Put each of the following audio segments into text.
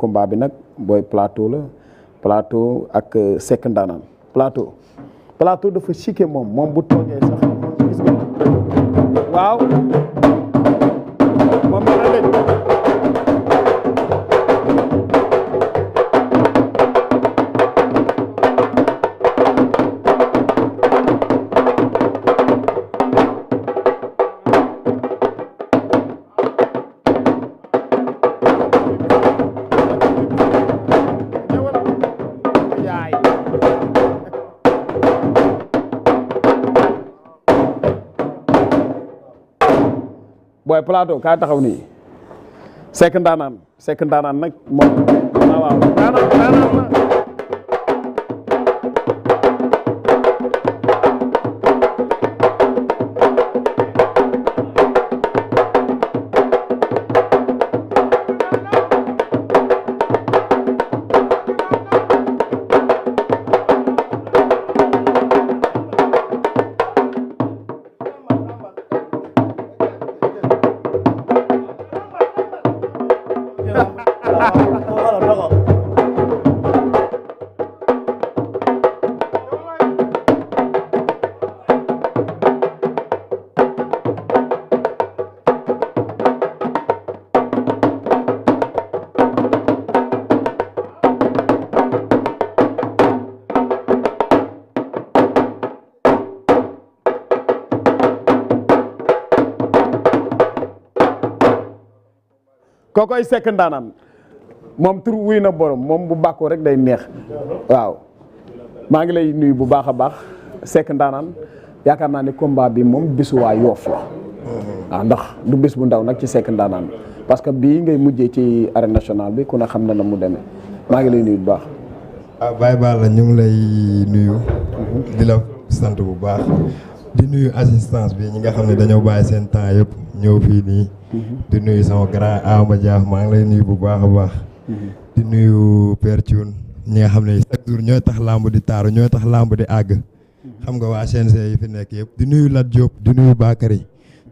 combat bi nag booy plateau la plateau ak Seck Ndanane plateau dafa chiqué moom bu toogee sax gis nga waaw moom dana dëj booy plateau kaa taxaw nii Seck Ndanane nag moom waaw Ndanane la kookoy Seck Ndanane moom tur wuy na borom moom bu bàkkoo rek day neex waaw maa ngi lay nuyu bu baax a baax Seck Ndanane yaakaar naa ne combat bi moom bisu waa Yoff la waaw ndax du bis bu ndaw nag ci Seck Ndanane parce que bii ngay mujjee ci arène nationale bi ku ne xam na mu demee maa ngi lay nuyu bu baax. Baye Balla ñu ngi lay nuyu. di la sant bu baax. di nuyu assistance bi ñi nga xam ne dañoo bàyyi seen temps yëpp ñëw fii nii. di nuyu sama grand Ama Dia maa ngi lay nuyu bu baax a baax. di nuyu Père Thioune ñi nga xam ne chaque jour ñooy tax làmb di taaru ñooy tax làmb di àgg. xam nga waa CNG yi fi nekk yëpp di nuyu Lat Diop di nuyu Bakary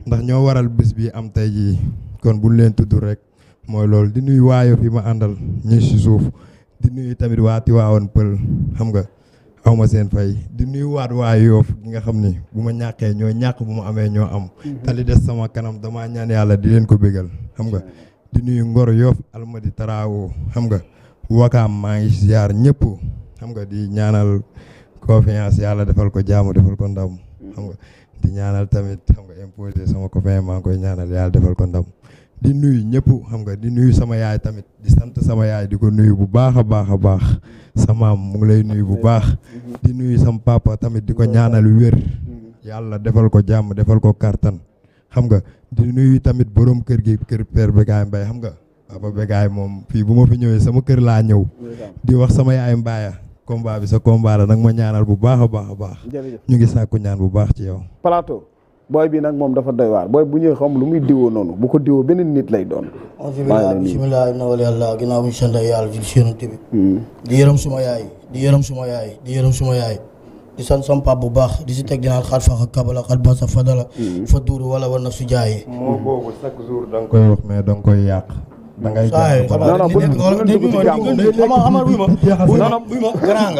ndax ñoo waral bis bi am tey jii kon buñ leen tudd rek mooy loolu di nuyu waayo fi ma àndal ñi si suuf di nuyu tamit waa Tiwaawoon Pël xam nga aw ma seen fay di nuyu waat waa Yoof gi nga xam ni bu ma ñàkkee ñoo ñàkk bu ma amee ñoo am te li des sama kanam damaa ñaan yàlla di leen ko bégal xam nga di nuyu Ngor Yoof Almadi Taraawo xam nga Wakaam maa ngi ziar ñëpp xam nga di ñaanal confiance yàlla defal ko jaamu defal ko ndam xam nga di ñaanal tamit xam nga imposé sama copain maa ngi koy ñaanal yàlla defal ko ndam di nuyu ñëpp xam nga di nuyu sama yaay tamit di sant sama yaay di ko nuyu bu baax a baax a baax sama mu ngi lay nuyu bu baax di nuyu sama papa tamit di ko ñaanal wér yàlla defal ko jàmm defal ko kartan xam nga di nuyu tamit borom kër gi kër Père Bégaay Mbaye xam nga papa Bégaay moom fii bu ma fi ñëwee sama kër laa ñëw di wax sama yaay Mbaye combat bi sa combat la nag ma ñaanal bu baax a baax a baax ñu ngi sàkku ñaan bu baax ci yow plateau booy bi nag moom dafa doy waar booy bu ñëwee xam lu muy diwoo noonu bu ko diwoo beneen nit lay doon. bisimilah na wala yàlla ginnaaw bu ñu sant yàlla ci Yonent bi di yërëm suma yaay di yërëm suma yaay di sant sama pap bu baax di si teg dinaan xaat faxa kabala xaat basa fadala fa duuru wala war na su jaayi moo boobu chaque jour da nga koy wax mais da nga koy yàq da ngay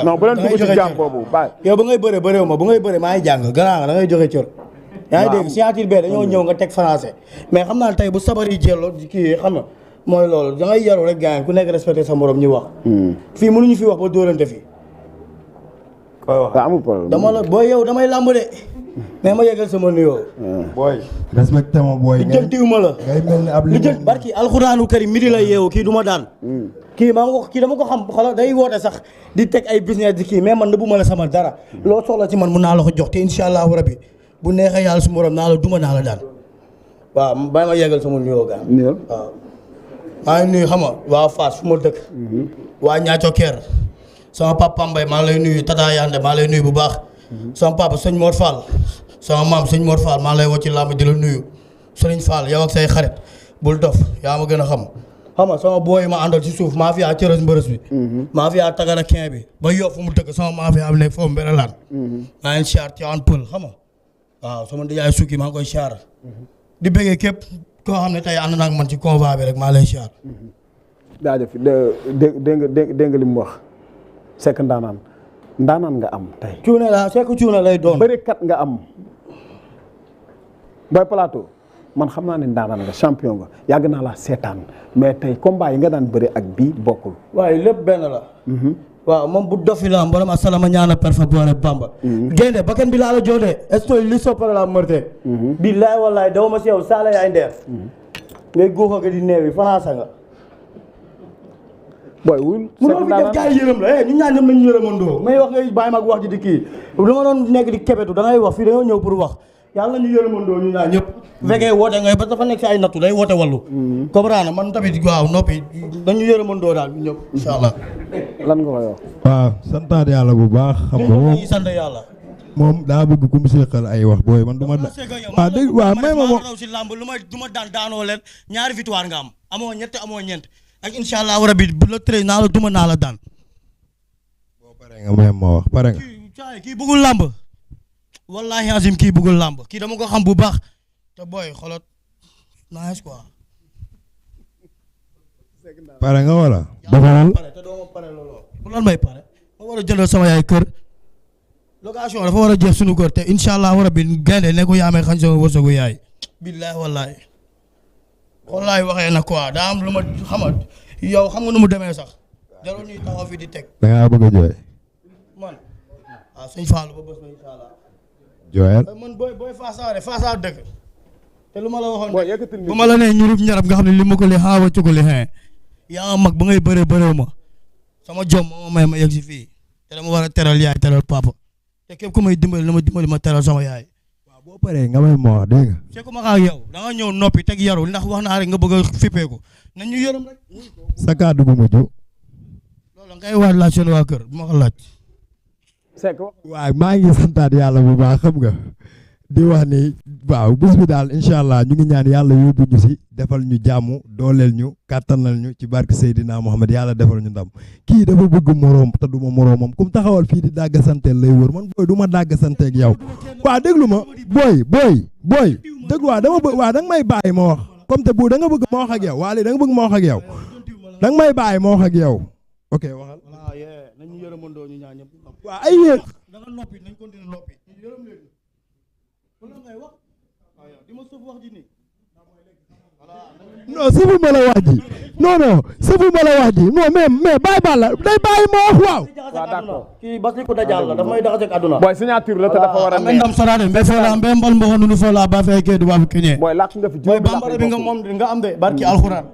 non bu leen dugg ci jàmm boobu bàyyi yow ba ngay bëre bëreew ma bu ngay bëre maa ngi jàng grand da ngay joxe cër yaa ngi dégg signature bee dañoo ñëw nga teg français mais xam naa tey bu sabar yi jelloo kii xam nga mooy loolu da ngay yaru rek gars ku nekk respecté sa morom ñu wax fii mënuñu fi wax ba dóorante fii koy wax amul problème dama la booy yow damay làmb de mais ma yeggal sama nuyoo booy respecté ma booy li jëntiwuma la ngay mel ni ab li jënt barki alxuraanu karim midi la yeewu kii du ma daan kii maa ngi ko kii dama ko xam xoolal day woote sax di teg ay business di kii mais man nëbbu ma la sama dara loo soxla ci man mun naa la ko jox te incha allahu rabbi bu neexee yàlla su morom naa la duma naa la daan waaw bàyyi ma yeggal sama nuyoo gaa waaw maa ngi nuyu xam nga waa Fass fu ma dëkk waa ñaaco keer sama papa Mbaye maa lay nuyu Tata Yande maa lay nuyu bu baax sama papa sëñ Mor Fall sama maam sëñ Mor Fall maa lay woo ci làmb di la nuyu sëriñ Fall yow ak say xarit bul dof yaa ma gën a xam nga sama booy ma àndal ci suuf maa fi yaa cërës mbërës bi maa fi yaa tagara kin bi ba yow fu mu dëkk sama maa fi yaa nekk foofu mbérelaan maa ngi siyaar ci an pël xam nga waaw sama ndijaay sukki maa ngi koy siyaar di bëggee képp koo xam ne tey ànd naa ak man ci convoi bi rek maa lay siyaar jaajëf dégg nga li mu wax Seck ndaanaan nga am tey. cuune la Seck cuune lay doon. bërekat nga am Boy Plateau man xam naa ne ndaanaan nga champion nga yàgg naa la seetaan mais tey combat yi nga daan bëri ak bii bokkul. waaye lépp benn la. waaw moom bu dofi la am borom asalama ñaana perfa boore Bamba. génde bakkan bi laa la joodee estoy li soppala la mërte. billaay wallaay daw ma si yow saala yaay ndeer. ngay góox ak di neewi fanaasa nga. booy wul munoo fi def gars yi yërëm la ñu ñaan ñëpp nañu yërëmandoo may wax ngay bàyyi mag wax ji di kii dama doon nekk di kebetu da ngay wax fii dañoo ñëw pour wax yàlla ñu yërëmandoo ñu ñaan ñëpp bu fekkee woote ngay parce que dafa nekk si ay nattu day woote wallu comprendre man tamit waaw noppi dañu yërëmandoo daal ñëpp incha allah lan nga koy wax. waaw santaat yàlla bu baax xam nga moom sant yàlla moom daa bëgg ku mu seqal ay wax booy man du ma waaw dégg waaw may ma raw si lamb lu ma du ma daan daanoo leen ñaari victoire nga am amoo ñett amoo ñeent ak incha allah rabi bu la tëree naa la duma naa la daan. boo paree nga may ma wax pare nga. kii bëggul làmb wallahi azim kii bëggul làmb kii dama ko xam bu baax te booy xoolal nice quoi. pare nga wala. doxalal te doo ma pare looloo. pour lan may pare ma war a jëndal sama yaay kër location dafa war a jeex suñu kër te incha allah rabi gaynde ne ko yaa may xañ sama wërsëgu yaay. billahi wallahi. wallaay waxee na quoi daa am lu ma xamal yow xam nga nu mu demee sax jarul ñuy taxaw fi di teg. da ngaa bëgg a jooy. man ah sëñ Fallou ba bés ba incha allah. jooyal. man booy Faasa dëkk te lu ma la waxoon. bu ma la nee ñurub ñarab nga xam ne li ma ko li xaawa cukuli xee yaa mag ba ngay bëree ma sama jom moo may ma yegg si fii te dama war a teral yaay teral papa te képp ku may dimbali na ma dimbali ma teral sama yaay. boo paree nga may ma wax dégg nga. Seck ma ak yow da nga ñëw noppi teg yaru ndax wax naa rek nga bëgg a fippeeku nañ ñu yërëm rek. sa kàddu gu mujj. loolu ngay waaj laaj seen waa kër bu ma ko laaj. Seck waaw maa ngi santaat yàlla bu baax xam nga di wax ni waaw bés bi daal incha allah ñu ngi ñaan yàlla yóbbu ñu si defal ñu jàmm dooleel ñu kàttanal ñu ci barke Seydina Mohamed yàlla defal ñu ndam kii dafa bëgg moroom te du ma moroomam kum taxawal fii di dàgg santeel lay wër man booy du ma dàgg santeeg yow. waaw déglu ma booy déglu waaw dama bëgg waaw da nga may bàyyi ma wax comme te bu da nga bëgg ma wax ak yow waa léegi da nga bëgg ma wax ak yow da nga may bàyyi ma wax ak yow ok waxal. nañu yërëmandoo ñu ñaan ñëpp. waaw ay yéen. da nga noppi nañ continuer noppi. yërëm leen wala ngay wax di ma sëf wax ji nii. non sëfu ma la wax ji non sëfu ma la wax ji non mais bàyyi ba la day bàyyi ma wax waaw. waaw d'accord kii basi ko dajal la daf may daxase ak àdduna. booy signature la te dafa war a neex ndam soraade mbe fola mbe mbal mbo nunu fola ba fay ke du ba keñe booy làkk nga fi booy bambara bi nga moom nga am de barki alxuraan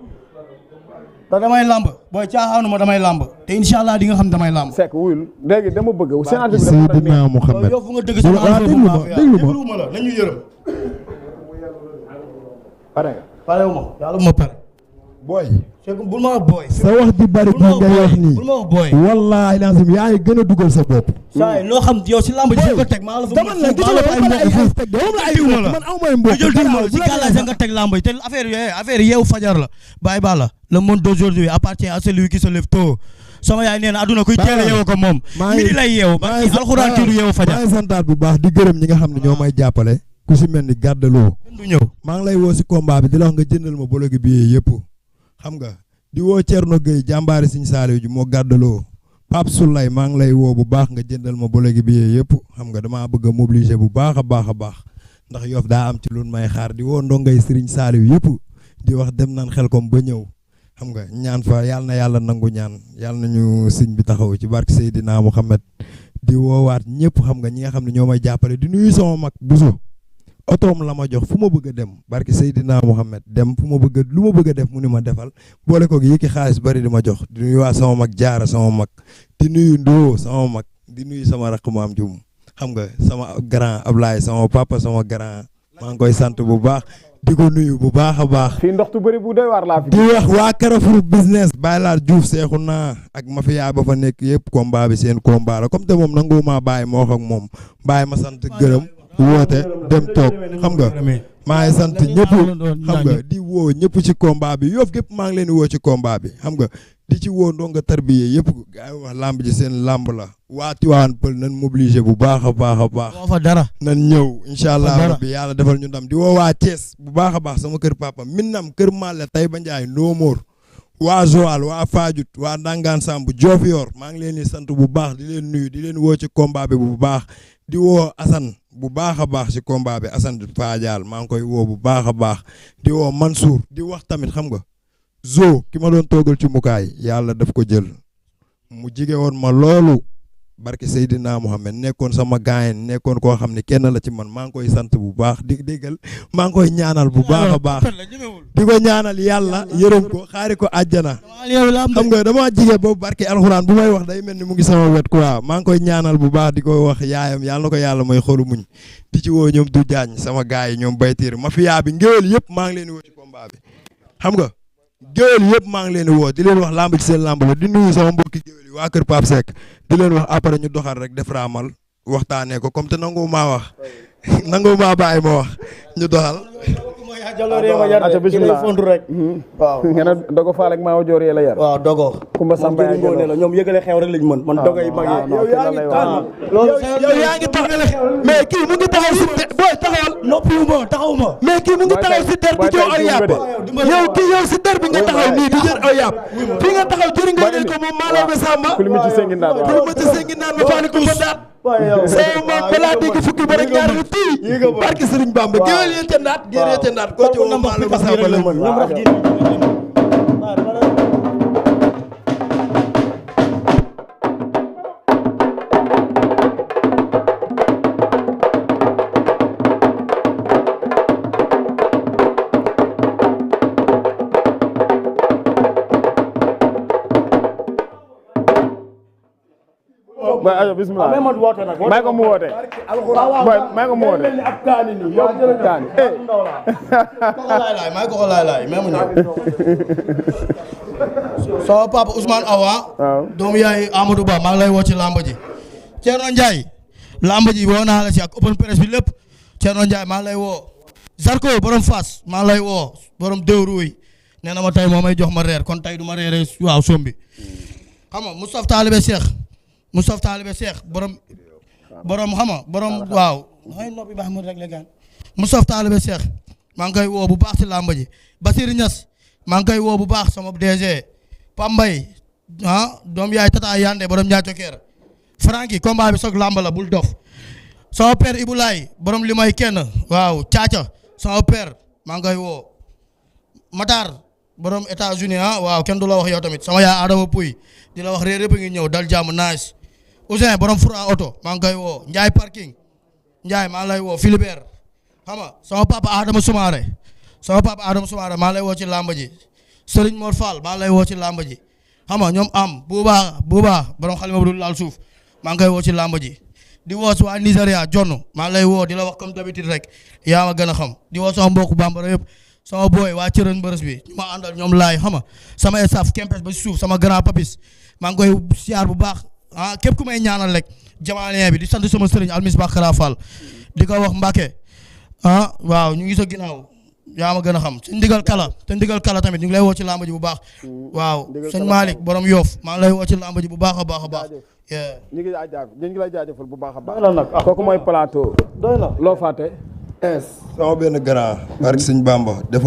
te damay lamb booy caaxaanuma damay lamb te incha allah di nga xam damay lamb. Seck wuyul léegi dama bëgg signature bi Seydina Mohamed yow fu nga dëgg sama déglu ma la nañu yërëm parewu ma yàlla bu ma pare booy. Seck bul ma wax booy. sa wax di bari gi nga wax nii bul ma wax booy. wallaahi lazim yaa ngi gën a dugal sa bopp. saa yi loo xam yow si lamb ji ko teg maa la fa dama la gis nga man aw may mbokk dara si gàllaaj nga teg lamb ji te affaire yeewu fajar la bàyyi ba la le monde d'aujourd'hui appartient à celui qui se lève tôt sama yaay nee na aduna kuy teel a yeewu ko moom midi lay yeewu ba alxuraan kii du yeewu fajar. maa ngi santaat bu baax di gërëm ñi nga xam ne ñoo may jàppale ku si mel ni gàddaloo du ñëw maa ngi lay woo si combat bi di la wax nga jëndal ma bologi bi yëpp xam nga di woo Thierno Gueye jàmbaari Sëñ Saaliw ji moo gàddaloo Pape Soulay maa ngi lay woo bu baax nga jëndal ma bologi bi yëpp xam nga damaa bëgg a mobiliser bu baax a baax a baax ndax Yoff daa am ci lu may xaar di woo ndongay Sëriñ Saaliw yëpp di wax dem nan xel kom ba ñëw xam nga ñaan fa yàlla na yàlla nangu ñaan yàlla nañu sëñ bi taxaw ci barke Seydina Mohamed di woowaat ñëpp xam nga ñi nga xam ne ñoo may jàppale di nuyu sama mag Bousso otoom la ma jox fu ma bëgg a dem barke Seydina Mohamed dem fu ma bëgg a lu ma bëgg a def mu ni ma defal boole ko yëkki xaalis bari di ma jox di nuyu waa sama mag Jaara sama mag di nuyu Ndoo sama mag di nuyu sama rakk maam Jum xam nga sama grand Ablaye sama papa sama grand maa ngi koy sant bu baax di ko nuyu bu baax a baax. fii ndox tu bëri bu doy waar laa fi. di wax waa Carrefour business Baye Laat Diouf seexu naa ak mafia ba fa nekk yëpp combat bi seen combat la comme te moom nangu maa bàyyi ma wax ak moom bàyyi ma sant gërëm woote dem toog xam nga maa ngi sant ñëpp xam nga di woo ñëpp ci combat bi Yoff gépp maa ngi leen di woo ci combat bi xam nga di ci woo ndonga tarbiye yëpp gaa yi wax lamb ji seen lamb la waa Tiwaan Pël nan mobiliser bu baax a baax a baax moo fa dara nan ñëw incha allah rabbi yàlla defal ñu ndam di woo waa Thiès bu baax a baax sama kër papa Minnam kër Malle Taïba Ndiaye Ndoomoor waa Joal waa Fadiouth waa Ndangaan Samb Diofior maa ngi leen di sant bu baax di leen nuyu di leen woo ci combat bi bu baax di woo Assane bu baax a baax ci combat bi Assane Fadial maa ngi koy woo bu baax a baax di woo Mansour di wax tamit xam nga Zo ki ma doon toogal ci mukaay yàlla daf ko jël mu jige woon ma loolu barke Seydina Mohamed nekkoon sama gaayen nekkoon koo xam ne kenn la ci man maa ngi koy sant bu baax di déggal maa ngi koy ñaanal bu baax a baax di ko ñaanal yàlla yërëm ko xaari ko àjjana xam nga dama jige boobu barke alxuraan bu may wax day mel ni mu ngi sama wet quoi maa ngi koy ñaanal bu baax di ko wax yaayam yàlla na ko yàlla may xolu muñ di ci woo ñoom du jaañ sama gaay yi ñoom baytiir mafia bi ngéwél yëpp maa ngi leen di woo ci combat bi xam nga géwél yëpp maa ngi leen di woo di leen wax lamb ci seen lamb la di nuyu sama mbokki géwél yi waa kër Pape Seck di leen wax après ñu doxal rek def raamal waxtaanee ko comme te nangu maa wax nangu maa bàyyi ma wax ñu doxal. aca bismillah waaw ngeen dogo faal ak maa joor yee la yar waaw dogo Kumba Samba yaa ngoone la ñoom yëgale xew rek lañ mën man dogo yi mag yi yow yaa ngi taxale mais kii mu ngi taxaw si booy taxawal noppiwuma taxawuma mais kii mu ngi taxaw si der bi jël aw yàpp yow kii yow si der bi nga taxaw nii di jël aw yàpp fii nga taxaw jëri nga ko moom Malaw be Samba kulimi ci sengi ndaan waaw kulimi ci sengi ndaan ma faani ko daat sama maam balaa dégg fukki ba rek ñaar fii barke Sëriñ Bamba géwél yee ca ndaat géer yee ca ndaat ko ci moom Malaw be Samba la ñoom rax ji boy ayo bismillah mais man woote nag may ko mu woote boy may ko mu woote ab kaani ni yow kaani ndaw la ko laay may ko laay mais mu ñëw sama papa Ousmane Awa waaw doomu yaay Amadou Ba maa ngi lay woo ci lamb ji Thierno Ndiaye lamb ji woo naa la ci ak open press bi lépp Thierno Ndiaye maa ngi lay woo Zarko borom Fass maa ngi lay woo borom Dewruy nee na ma tey moo may jox ma reer kon tey du ma reeree waaw sombi xam nga Moustapha Talibé Cheikh borom xam nga borom waaw ay noppi baax mu rek la gaan Moustapha Talibé Cheikh maa ngi koy woo bu baax ci làmb ji Basir Niass maa ngi koy woo bu baax sama DG Pambay doom yaay Tata Yande borom ñaaco keer Franky combat bi soog làmb la bul dof sama père Ibulaay borom li may kenn waaw caaca sama père maa ngi koy woo Matar borom États-Unis waaw kenn du la wax yow tamit sama yaay Adama Pouy di la wax réer yëpp ngi ñëw dal jàmm nice Ousseyn borom Fura oto maa ngi koy woo Ndiaye parking Ndiaye maa ngi lay woo Philibert xam nga sama papa Adama Soumaré maa ngi lay woo ci làmb ji Serigne Mor Fall maa ngi lay woo ci làmb ji xam nga ñoom am buuba borom xalima bu dul laal suuf maa ngi koy woo ci làmb ji di woo si waa Nigeria jonn maa ngi lay woo di la wax comme d'habitude rek yaa ma gën a xam di woo sama mbokku bambara yëpp sama boy waa cërën mbërës bi ñu ma àndal ñoom laay xam nga sama staff kempes ba si suuf sama grand papis maa ngi koy siyaar bu baax képp ku may ñaanal rek jamalien bi di sant sama sëriñ almis Bakara Fall di ko wax Mbacke waaw ñu ngi sa ginnaaw yaa ma gën a xam sëñ ndigal kala tamit ñu ngi lay woo ci làmb ji bu baax waaw sëñ Malick borom Yoff maa ngi lay woo ci làmb ji bu baax a baax a baax ñu ngi lay jaajëfal bu baax a baax kooku mooy plateau doy na loo fàtte sama benn grand barke Sëñ Bamba